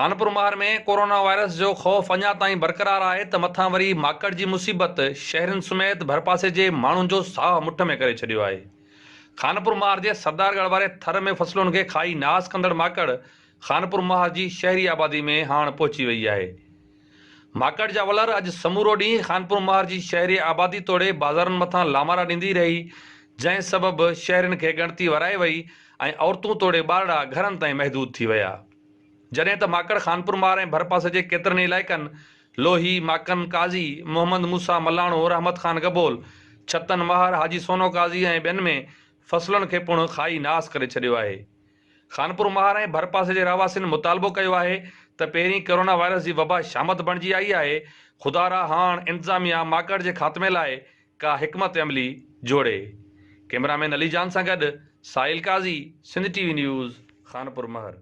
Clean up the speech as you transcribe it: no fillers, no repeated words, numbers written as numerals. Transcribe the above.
خانپور مهر ۾ corona virus جو خوف اڃا تائين برقرار آهي ته مٿان وري ماڪڙ جي مصيبت شهرين سميت ڀرپاسي جي ماڻهن جو ساهه مٺ ۾ ڪري ڇڏيو آهي. خانپور مهر جي سردارڳڙهه واري ٿر ۾ فصلن کي کائي ناس ڪندڙ ماڪڙ خانپور مهر جي شهري آبادي ۾ هاڻ پهچي وئي آهي. ماڪڙ جا ولر اڄ سمورو ڏينهن خانپور مهر جي شهري آبادي توڙي بازارن مٿان لامارا ڏيندي رهي جنهن سبب شهرين کي ڳڻتي ورائي وئي ۽ عورتون توڙي ٻارڙا گهرن تائين محدود ٿي ويا. جڏهن ته ماڪڙ خانپور مار ۽ ڀرپاسي جي ڪيترن ئي علائقن لوهي، ماڪن قاضي، محمد موسيٰ ملاڻو، رحمت خان گبول، ڇتن مهر، حاجي سونو قاضي ۽ ٻين ۾ فصلن کي پڻ کائي ناس ڪري ڇڏيو آهي. خانپور مهار ۽ ڀرپاسي جي رهواسين مطالبو ڪيو آهي ته پهرين ڪرونا وائرس جي وبا شامت بڻجي آئي آهي، خدارا هاڻ انتظاميا ماڪڙ جي خاتمي لاء ڪا حڪمت عملي جوڙي. ڪئميرا مين علي جان سان گڏ Sahil Qazi, Sindh T V news, Khanpur Mahar.